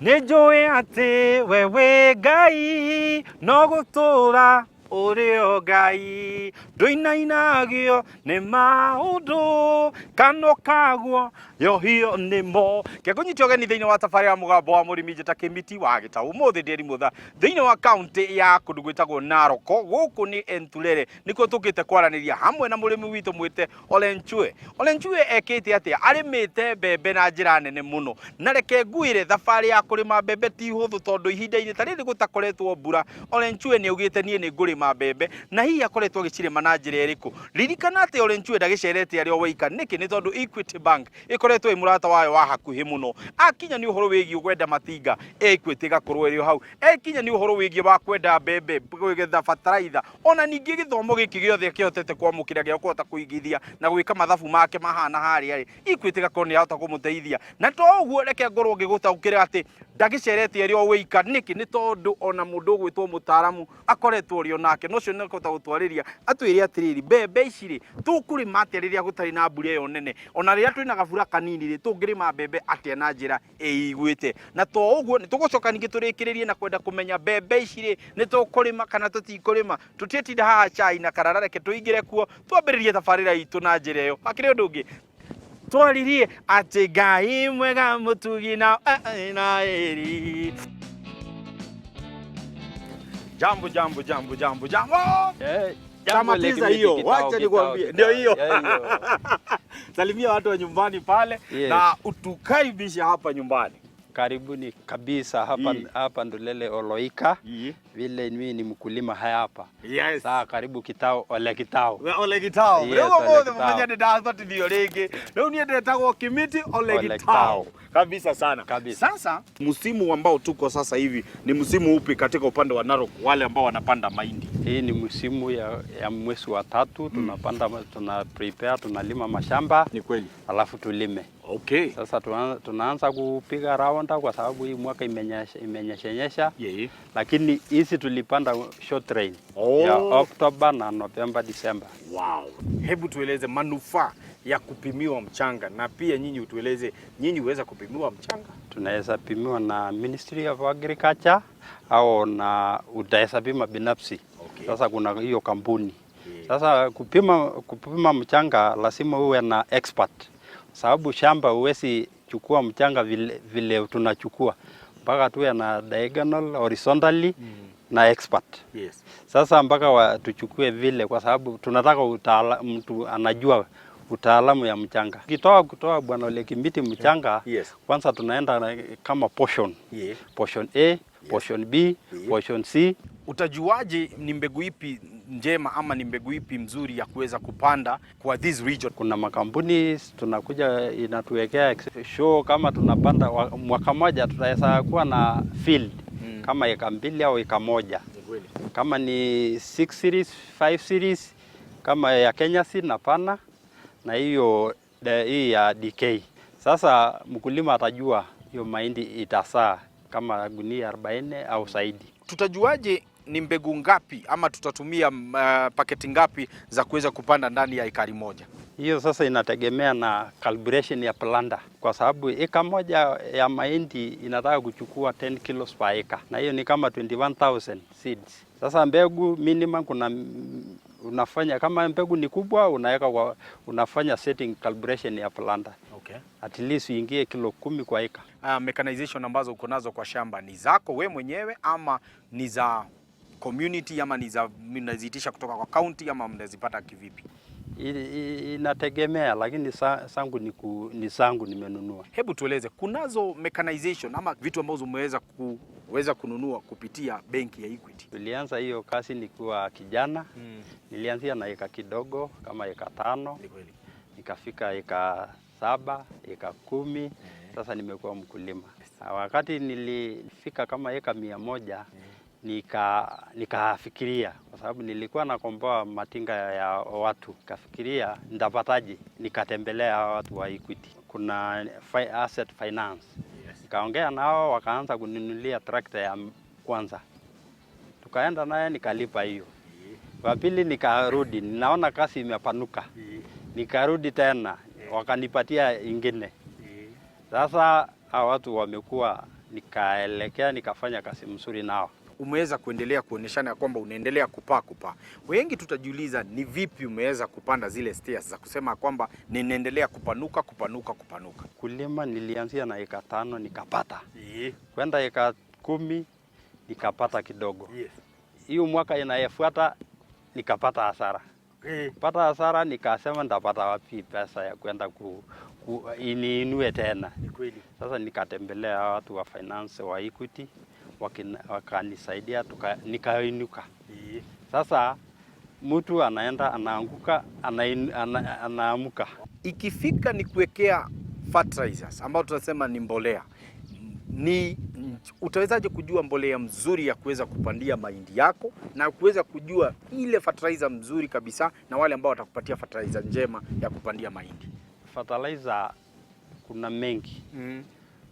Nĩ njũĩ atĩ we wĩ Ngai no gũtũũra ũrĩ o Ngai, ndũinainagio nĩ maũndũ kana ũkagwo yohio nĩmo. Kekũnyita ũgeni thĩinĩ wa tabarĩra ya Mũgambo wa Mũrĩmi, njĩta Kĩmiti wa Gĩtaũ. Ũmũthĩ ndĩ Mutha thĩinĩ wa kaunti ya kũndũ gwĩtagwo Narok, gũkũ nĩ Entulele, nĩkuo tũkĩte kwaranĩria hamwe na mũrĩmi witũ mwĩte Olenchue. Olenchue ekĩte atĩa? Arĩmĩte mbembe na njĩra nene mũno, na reke ngwĩre, thabarĩ ya kũrĩma mbembe ti hũthũ, tondũ ihinda-inĩ ta rĩrĩ gũtakoretwo mbura. Olenchue nĩ augĩte niĩ nĩ ngũrĩma mbembe, na hihi akoretwo agĩcirĩma na njĩra ĩrĩkũ? Ririkana atĩ Olenchue ndagĩcerete arĩ o wika. Nĩkĩ? Nĩ tondũ Equity Bank ĩkoretwo ĩ mũrata wayo wa hakuhĩ mũno. Akinya nĩ ũhoro wĩgiĩ kwenda matinga, Equity ĩgakorwo ĩrĩ o hau. Ekinya nĩ ũhoro wĩgiĩ wa kwenda mbembe, kũgetha bataraitha, ona ningĩ gĩthomo gĩkĩ gĩothe akĩhotete kwamũkĩra gĩa kũhota kũigithia na gwĩka mathabu make mahana harĩa rĩ, Equity ĩgakorwo nĩ yahota kũmũteithia. Na to ũguo, reke ngorwo ngĩgũtaũkĩra atĩ ndagĩcerete arĩ o wĩika. Nĩkĩ? Nĩ tondũ ona mũndũ ũgwĩtwo mũtaaramu akoretwo ũrĩ o nake, na ũcio nĩ akũhota gũtwarĩria atwĩre atĩrĩrĩ, mbembe ici rĩ, tũkũrĩma atĩa rĩrĩa gũtarĩ na mbura ĩyo nene? Ona rĩrĩa twĩna gabura kanini rĩ, tũngĩrĩma mbembe atĩa na njĩra ĩiguĩte? Na to ũguo, nĩ tũgũcoka ningĩ tũrĩkĩrĩrie na kwenda kũmenya mbembe ici rĩ, nĩ tũkũrĩma kana tũtikũrĩma. Tũtiĩtinda haha chai na karara, reke tũingĩre kuo twambĩrĩrie tabarĩra itũ na njĩra ĩyo. Hakĩrĩ ũndũ ũngĩ twaririe atĩ Ngai mwega mũtugi na na ĩri. Jambo, jambo, jambo, jambo, jambo. Eh, jambo. Tamatiza hiyo, wacha nikwambie, ndio hiyo. Salimia watu wa nyumbani pale na utukaribishe hapa nyumbani. Karibuni kabisa hapa. Hapa Ndulele Oloika. Vile mimi ni mkulima haya hapa. Saa karibu Kitao, Ole Kitao. We Ole Gitao. Yes, Rĩu Ole ũmũthĩ Gitao. mũmenye nĩ ndabatithio rĩngĩ. Rĩu niĩ ndetagwo Kimiti Ole Ole Gitao. Gitao. Kabisa sana. Kabisa. Sasa msimu ambao tuko sasa hivi ni msimu upi katika upande wa Narok, wale ambao wanapanda mahindi? Hii ni msimu ya mwezi wa tatu, tunapanda, tuna prepare, tunalima mashamba. Ni kweli. Alafu tulime. Sasa tunaanza kupiga raunda kwa sababu hii mwaka imenyesha imenyeshenyesha, lakini hizi tulipanda short rain ya Oktoba na Novemba, Disemba. Wow. Hebu tueleze manufaa ya kupimiwa mchanga, na pia nyinyi utueleze, nyinyi huweza kupimiwa mchanga? Tunaweza pimiwa na Ministry of Agriculture au na utaweza pima binafsi. Sasa kuna hiyo kampuni. Sasa kupima mchanga lazima uwe na expert, sababu shamba huwezi chukua mchanga vile, vile tunachukua, mpaka tuwe na diagonal, horizontally na expert. Sasa mpaka tuchukue vile, kwa sababu tunataka mtu anajua utaalamu ya mchanga. Kitoa kutoa Bwana Ole Kimbiti mchanga, kwanza tunaenda kama portion. Portion A, portion B, portion C. Utajuaje ni mbegu ipi njema ama ni mbegu ipi mzuri ya kuweza kupanda kwa this region? Kuna makampuni tunakuja inatuwekea show kama tunapanda mwaka moja tutaweza kuwa na field kama eka 2 au eka 1. Kama ni 6 series, 5 series, kama ya Kenya Seed na pana na hiyo hii ya DK. Sasa mkulima atajua hiyo mahindi itasaa kama gunia 40 au zaidi. Tutajuaje ni mbegu ngapi ama tutatumia paketi ngapi za kuweza kupanda ndani ya ekari moja? Hiyo sasa inategemea na calibration ya planter, kwa sababu eka moja ya mahindi inataka kuchukua 10 kilos per acre, na hiyo ni kama 21,000 seeds. Sasa mbegu minimum kuna unafanya kama mbegu ni kubwa unaweka kwa, unafanya setting calibration ya planter. At least uingie kilo 10 kwa eka. Mechanization ambazo uko nazo kwa shamba ni zako we mwenyewe ama ni za community ama ni za mnaziitisha kutoka kwa county ama mnazipata kivipi? Inategemea, lakini sangu ni zangu nimenunua. Hebu tueleze, kunazo mechanization ama vitu ambazo umeweza kuweza kununua kupitia benki ya Equity? Tulianza hiyo kazi nikiwa kijana. Nilianzia na eka kidogo kama eka 5. Ni kweli. Nikafika eka 7, eka 10. Sasa nimekuwa mkulima. Wakati nilifika kama eka 100, nikafikiria, kwa sababu nilikuwa nakomboa matinga ya watu, nikafikiria nitapataje. Nikatembelea watu wa Equity, kuna asset finance. Nikaongea nao, wakaanza kuninunulia tractor ya kwanza, tukaenda naye nikalipa hiyo. Wa pili nikarudi, ninaona kazi imepanuka, nikarudi tena wakanipatia ingine. Sasa hao watu wamekuwa Nikaelekea nikafanya kazi mzuri nao. Umeweza kuendelea kuonyeshana kwamba unaendelea kupaa kupaa. Wengi tutajiuliza ni vipi umeweza kupanda zile stairs za kusema kwamba ninaendelea kupanuka kupanuka kupanuka. Kulima nilianzia na eka 5 nikapata. Kwenda eka 10 nikapata kidogo. Hiyo mwaka inayefuata nikapata hasara. Pata hasara nikasema nitapata wapi pesa ya kwenda iniinue tena. Ni kweli. Sasa nikatembelea watu wa finance wa Equity, wakanisaidia nikainuka. Sasa mtu anaenda anaanguka, anaamuka. Ikifika ni kuwekea fertilizers ambao tunasema ni mbolea, ni utawezaje kujua mbolea mzuri ya kuweza kupandia mahindi yako na kuweza kujua ile fertilizer mzuri kabisa na wale ambao watakupatia fertilizer njema ya kupandia mahindi? Fertilizer kuna mengi.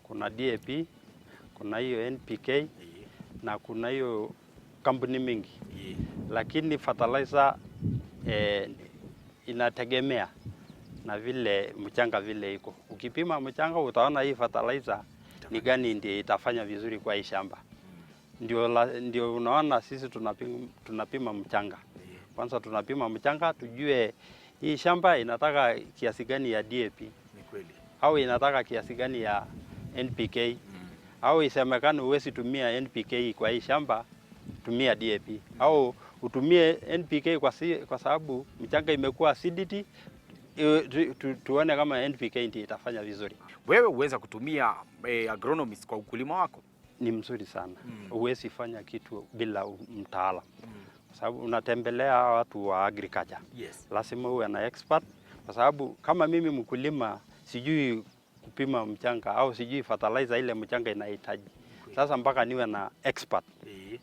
Kuna DAP, kuna hiyo NPK na kuna hiyo kampuni mingi. Lakini fertilizer inategemea na vile mchanga vile iko. Ukipima mchanga utaona hii fertilizer ni gani ndiye itafanya vizuri kwa hii shamba. Ndio unaona sisi tunapima mchanga. Kwanza tunapima mchanga tujue hii shamba inataka kiasi gani ya DAP. Ni kweli. Au inataka kiasi gani ya NPK. Au isemekane huwezi tumia NPK kwa hii shamba, tumia DAP. Au utumie NPK kwa sababu mchanga imekuwa acidity, tuone kama NPK ndiyo itafanya vizuri. Wewe uweza kutumia agronomist kwa ukulima wako? Ni mzuri sana. Huwezi fanya kitu bila mtaalamu. Kwa sababu unatembelea watu wa agriculture. Lazima uwe na expert, kwa sababu kama mimi mkulima sijui kupima mchanga au sijui fertilizer ile mchanga inahitaji. Sasa mpaka niwe na expert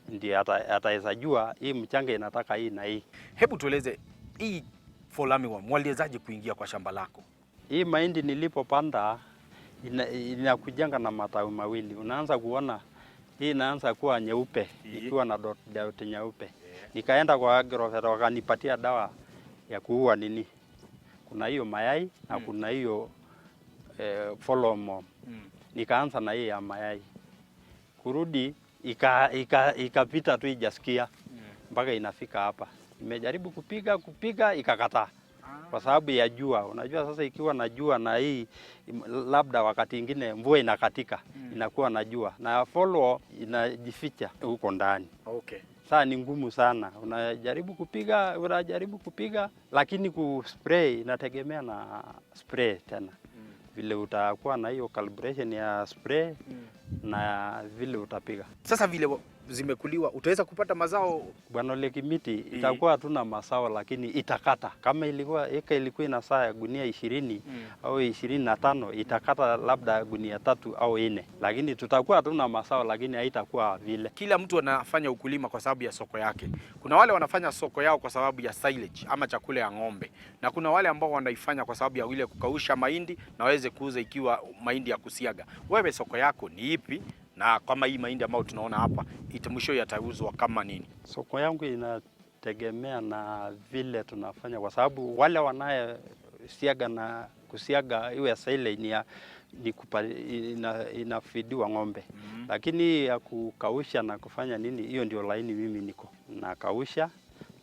ndiye ataweza jua hii mchanga inataka hii na hii. Hebu tueleze hii fall armyworm waliwezaje kuingia kwa shamba lako? Hii mahindi nilipopanda inakujanga na matawi mawili. Unaanza kuona hii inaanza kuwa nyeupe, ikiwa na dot dot nyeupe. Nikaenda kwa agrovet wakanipatia dawa ya kuua nini. Kuna hiyo mayai na kuna hiyo fall armyworm. Nikaanza na hii ya mayai. Kurudi ikapita tu ijasikia mpaka inafika hapa. Nimejaribu kupiga ikakataa. Kwa sababu ya jua. Unajua sasa ikiwa na jua na hii labda wakati ingine mvua inakatika, inakuwa na jua na follow inajificha huko ndani. Sasa ni ngumu sana. Unajaribu kupiga lakini kuspray inategemea na spray tena. Vile utakuwa na hiyo calibration ya spray na vile utapiga. Sasa vile zimekuliwa utaweza kupata mazao? Bwana Lekimiti, itakuwa hatuna mazao lakini itakata. Kama eka ilikuwa inasaa ya gunia 20 au 25, itakata labda gunia 3 au 4. Lakini tutakuwa hatuna mazao lakini haitakuwa vile. Kila mtu anafanya ukulima kwa sababu ya soko yake. Kuna wale wanafanya soko yao kwa sababu ya silage ama chakula ya ng'ombe, na kuna wale ambao wanaifanya kwa sababu ya ile kukausha mahindi na waweze kuuza ikiwa mahindi ya kusiaga. Wewe soko yako ni ipi? Na kama hii mahindi ambayo tunaona hapa mwisho yatauzwa kama nini? Soko yangu inategemea na vile tunafanya, kwa sababu wale wanaye siaga na kusiaga iwe silage ni ya, ni kupa, ina, inafidiwa ng'ombe. Lakini ya kukausha na kufanya nini, hiyo ndio laini mimi niko. Nakausha,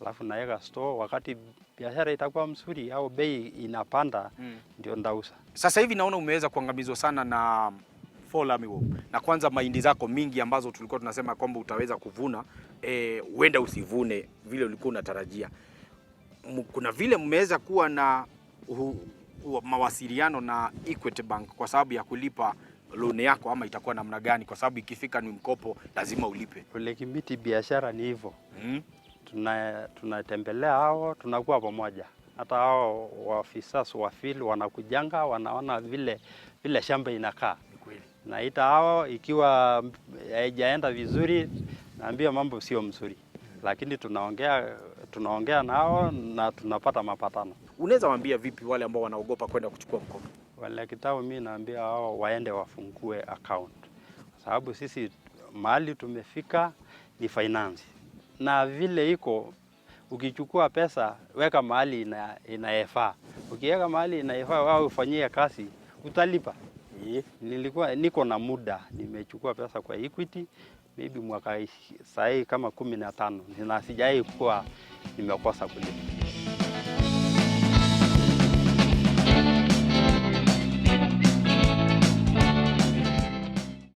alafu naweka store, wakati biashara itakuwa mzuri au bei inapanda, ndio ndauza. Sasa hivi naona umeweza kuangamizwa sana na fall armyworm. Na kwanza mahindi zako mingi ambazo tulikuwa tunasema kwamba utaweza kuvuna, huenda usivune vile ulikuwa unatarajia. Kuna vile mmeweza kuwa na mawasiliano na Equity Bank kwa sababu ya kulipa loan yako, ama itakuwa namna gani? Kwa sababu ikifika ni mkopo lazima ulipe. Lekimiti biashara ni hivyo. Tunatembelea hao, tunakuwa pamoja. Hata hao waafisa wa field wanakujanga, wanaona vile shamba inakaa. Naita hao ikiwa haijaenda vizuri, naambia mambo sio mzuri. Lakini tunaongea nao na tunapata mapatano. Unaweza waambia vipi wale ambao wanaogopa kwenda kuchukua mkopo? Wale kitao mimi naambia hao waende wafungue account. Kwa sababu sisi mahali tumefika ni finance. Na vile iko, ukichukua pesa weka mahali inayefaa. Ukiweka mahali inayefaa wao ufanyie kazi, utalipa. Nilikuwa niko na muda, nimechukua pesa kwa Equity maybe mwaka sahii kama 15 na sijai kuwa nimekosa kulipa.